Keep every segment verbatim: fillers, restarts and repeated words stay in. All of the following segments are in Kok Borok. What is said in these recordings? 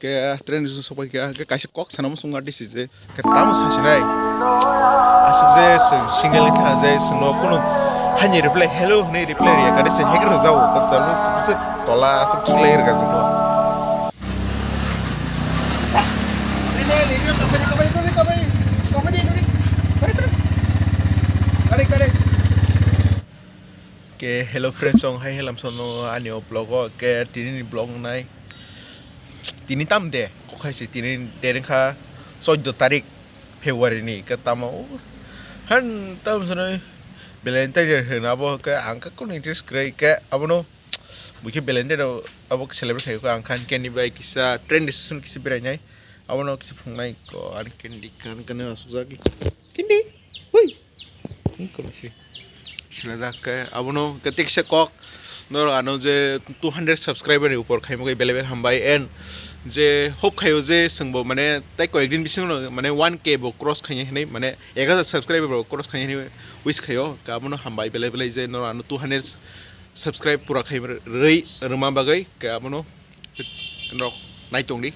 Ke train sung sopai kha, ke kaisa kok sana muchung ngar disi je, ke tamo sa sinai. Asuk je sung single kha je sung no kuno hani reply hello hwnwi reply riya kare se hek rwjao, ko talo suk suk tola asuk thulai rwga sung no. Ke hello friends, ong hai helam sono ani o vlog o ke tini ni vlog nai. Tini tam de, kok hai se tini date wngkha chauddw tarik February ni, ke tamo, o, han tam sono Valentine day hwn abo, ke ang khe kunu interest kwrwi, ke abono buikhe Valentine day abo celebrate khai kho, ang khan candy bai kisa train station kisa berai nai, abono kisa phunuk nai ko, ani candy kan kan asuk jak candy, hui. Silajak khe abono khe teksa kok norok ano je two hundred subscriber ni upor khaimogwi belai belai hambai, and je hope khaio je chwngbo mane tai koyek din bisingo mane one K bo cross khainai hinwi, mane ek hazar subscriber bo cross khainai hinwi wish khaio, khe abono hambai belai belai je norok ano two hundred subscribe pura khai rwi rwma bagwi, khe abono norok naitongdi.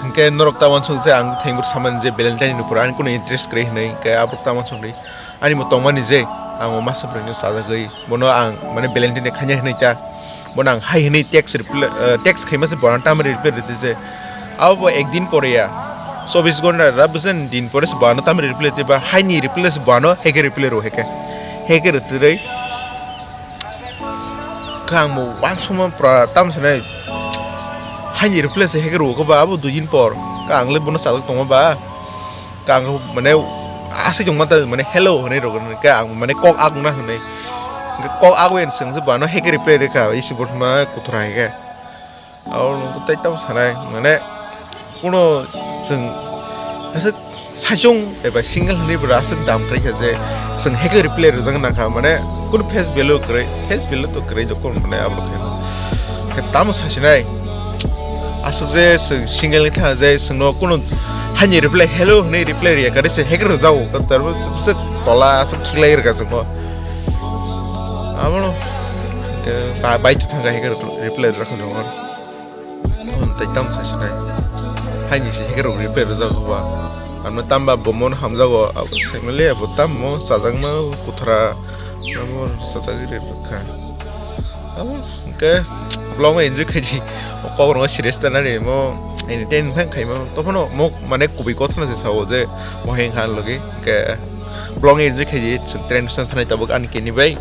Hwnkhe norok ta uansuk je ang thengbo samani je Valentine ni pura ani kunu interest kwrwi hinwi, hwnkhe aborok ta uansuk di. Ani bo tongmani je ang o masa bwrwino chajagwi bono ang mane Valentine khaina hinwi ta bono ang hai hinwi text reply, eh, text khaima se bono tamari reply rwdi je abo bo ek din pore ya, chobbish ghonta ra bwsani din pore se bono tamari reply rwdi ba haini reply se bono heke reply rw heke heke rwtwrwi. Khe ang bo uansukma pura tamo sanai, haini reply se heke rwo khe ba abo dui din por, khe ang le bono chajak tongma ba, khe ang mane aswk tongma ta mane hello hwnwi rwgwno, khe ang mane kok agna hwnwi, khe kok agwi swngse bono heke reply rwkha isi bo thuma kuthra hai khe. Abo nung tei tamo sanai, mane, kuno chwng aswk saichung eba single hinwi bwrwi aswk dam kwrwi kha je chwng heke reply rwjak nang kha, mane, kuno face value kwrwi, face value to kwrwi dokon, mane, abo khe, khe tamo sasinai, aswk je chwng single ni thang je chwngno kuno hani reply hello hinwi reply riya kare se heke rwjago, tarbo swk tola aswk khiklai rwkha chwngno. Abono, khe, ba-, bai to thang kha heke reply rwjak nang kha. Tei tam sai sinai. Haini se heke rok reply rwjak ba. Ano tamba bo mon hamjago, abo se mele abo tam mo chajakma kuthra. Abo sajagwi rwkha. Abo hwnkhe vlog enjoy khaidi. Kok rok serious ta nari mo entertain phang khaima. Tophano mo mane kubui kotha se sao je mo heng khan logi. Hwnkhe vlog enjoy khaidi. Train station thanai tabuk ani keni bai.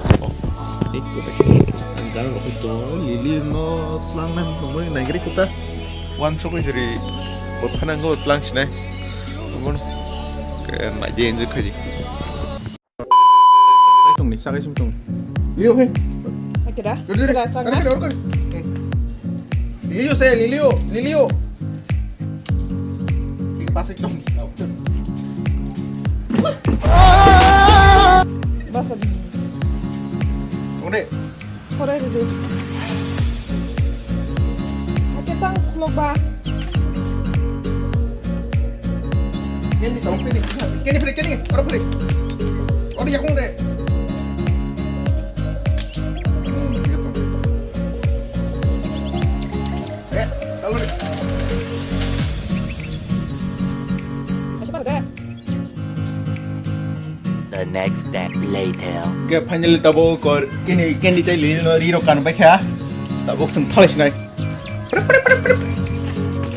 Ang gana rok to lili no tlang nai tongmani nai gari kuta. Wan sokoi jeri bot khana go tlang sinai. Amon ke nai de enjoy khaidi. Tong ni sagai sum tong. Lio he. Akira. Duduk, duduk. Akira, akira, akira. Lilio se, Lilio, Lilio. Pasik dong. Basa. Onde. Korai duduk. Ake tang khulok ba. Keni tong keni. Keni pere keni. Oro pere. Oro yakung de. The next day later. Ke finally tabo kor kini candy tai lino riro kan bai kha. Tabo sung thali sinai.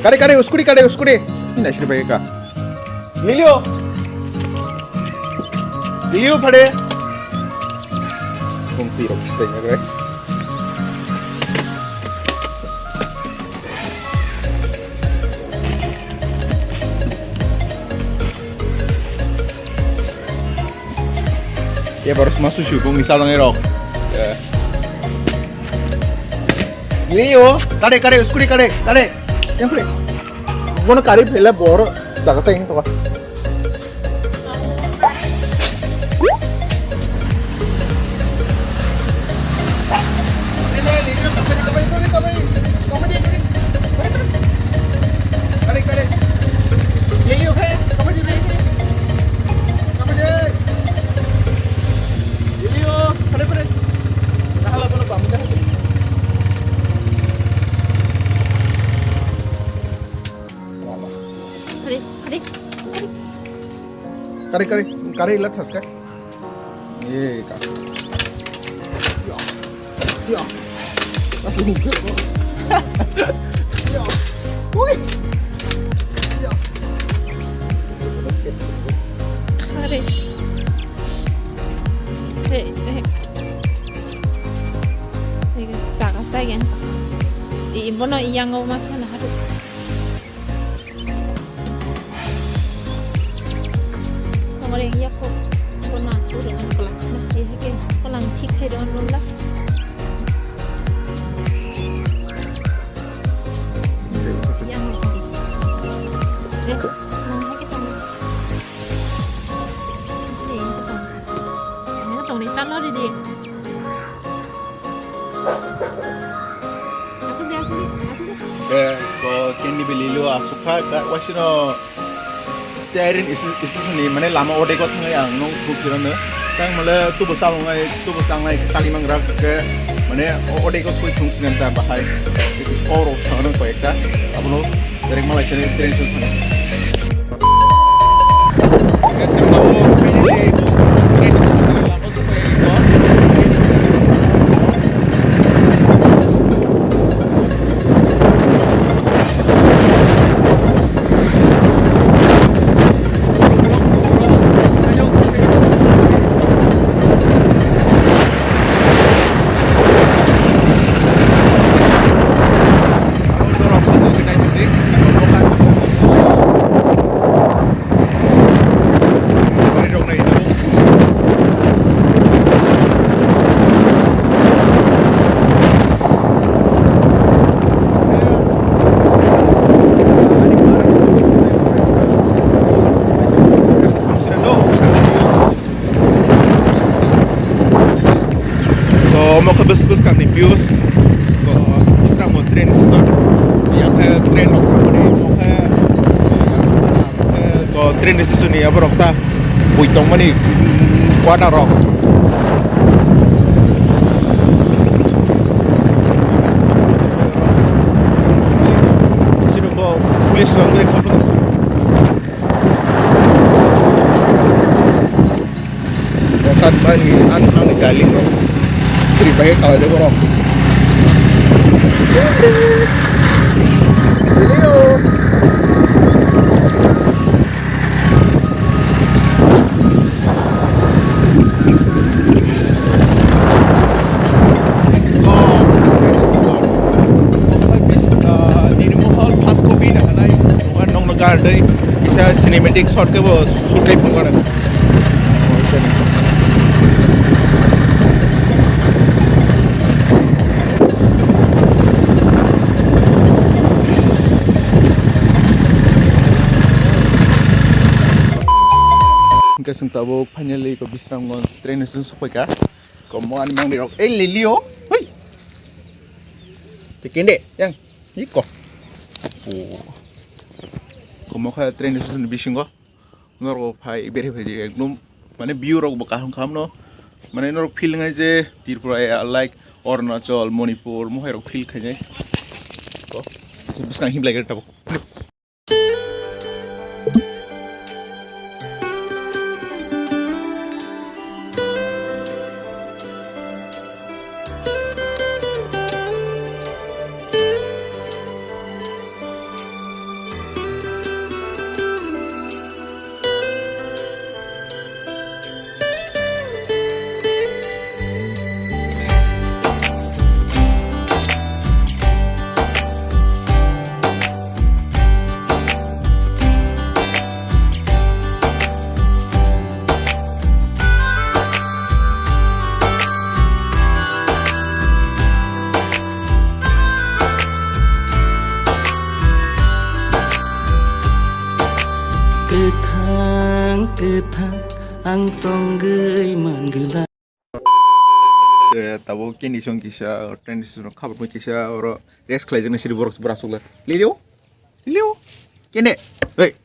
Kare kare uskuri kare uskuri. Ina sini bai ka. Lilio. Lilio phade. Kung pi rok stai ngare. Ye baru semua susu kung bisa dong erok. Lilio, kare kare uskuri kare kare. Yang kare. Bono kari bela bor jaga sa yang to. Kari, kari, kari ila thaska. Eh, ka. Ya. Ya. Ya. Ui. Ya. Sorry. Hey, hey. Hey, jaga sa yang. I, bono yang o masa na haru. Tongo reng ya ko, ko nang ko reng ko la. Mas e hike ko nang thik khai rong rong la. Yang ko. Eh, nang hake tong. Ni ko tong. Ni ko tong ni ta lo di di. Asuk di, asuk di, asuk di. Eh, ko kindi beli lo asuk kha, ka wasino. Tei irin isi, isi ni mane lama odeko thangwi ang nung thuk sirano. Tang male tubo salongnai, tubo changnai kalimang rak ke mane odeko soi thung sinan ta bahai. Isi poro thangno koi ekta. Abono direct malai sene train sung thang. To omo khe bwswk bwskangni views. To bwskango train station. Yang khe train rok thangmani, omo khe, to train station ni aborok ta bui tongmani, mm, quarter rok. Chini bo police rok bai kha. Mokat bani an ang gali no. Sri pakai kalau dia borok. Video. Nini mohor first copy na hanai. Nongno gardai. Kisa cinematic shot ke bo shoot kai phungo na. Hingke chwng tabuk finally ko Bisramganj train station sokphaikha. Komo ani mangni rok, ei lilio, hui. Tikinde, yang, iko. Oh. Komo kha train station bisingo. Norok phai, bere phai, ekdom, mane view rok bo kaham kaham no. Mane norok feel ngai je Tripura ya, like Arunachal, Manipur, mohai rok feel khai nai. Ko, bwskang himlai gari tabuk. Kwthang, kwthang, ang tongwi man gwla. Eh, tabuk kini song kisa, train station khabar kisa, oro rest khlai jaknai siri borok, borok aswk le. Lilio? Lilio? Kene? Hey.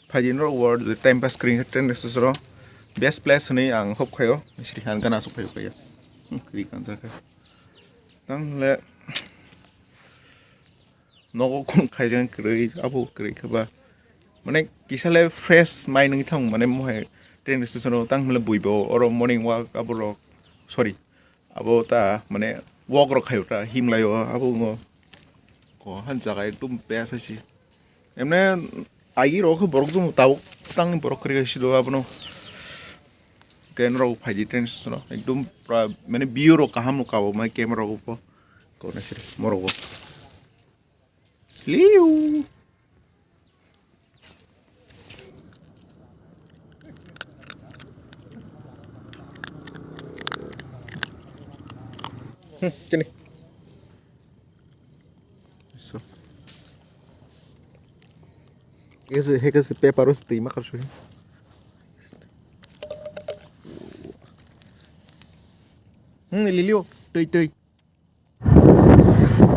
Phaidi norok world time pass kring train station ro. Best place ni ang hop khayo. Sri han gana aswk phayo kaya. Hmm, ri kan jaka. Tang le. nogo kung khaijak kwrwi, abo kwrwi khe ba. Mane kisa le fresh mai nung thang, mane mohai train station o tang hwnle bui bo oro morning walk abo rok, sorry, abo ta mane walk rok khaio ta himlai o abo ngo. Ko han jaga ekdum best hai si. Emne agi rok khe borok jong tabuk tang borok kwrwi hai si do abono. Ke norok phai di train station o ekdum pura mane view rok kaham no kabo mai camera rok bo. Ko na sir morok bo. Liu. Hmm, kini. So. Ese, he kese paper os twi ma kar sui. Hmm, lilio, twi, twi.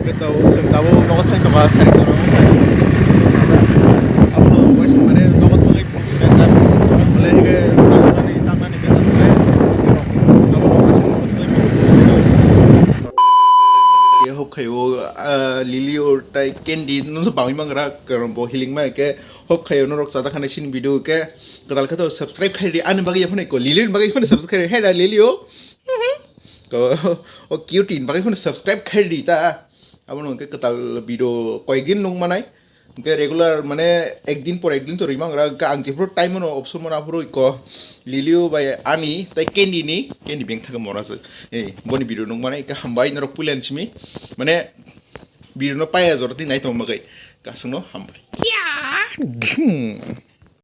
Beto, sengtabo, nogo thai toka, sari toka. Abo, waising mane, nogo thai toka, sari toka. Bole, hige, saknani, saknani, besa, bole. Abo, waising, nogo thai toka, sari toka. Ke hok khayo, ah, lilio, tai candy, no, bangwi mangra, karon bo healing ma ke, hok khayo, norok chada khana, sini video ke, kadal khato, subscribe khai di, ani bagwi yaphone ko, lilio, bagwi yaphone subscribe khai da, lilio. Ko, o cute ni bagwi phano subscribe khai di ta. Abono hwnkhe kwtal video koyekdin nung manai. Hwnkhe regular mane ekdin por ekdin to rwi mangra. Hwnkhe ang jephuru time mano option mano aphuru ko Lilio bai ani tai Candy ni, Candy beng thangkhe mora se. Eh, boni video nung manai hwnkhe hambai norok puila ni simi. Mane video no paya jora twi nai tongma bagwi. Kasungno hambai.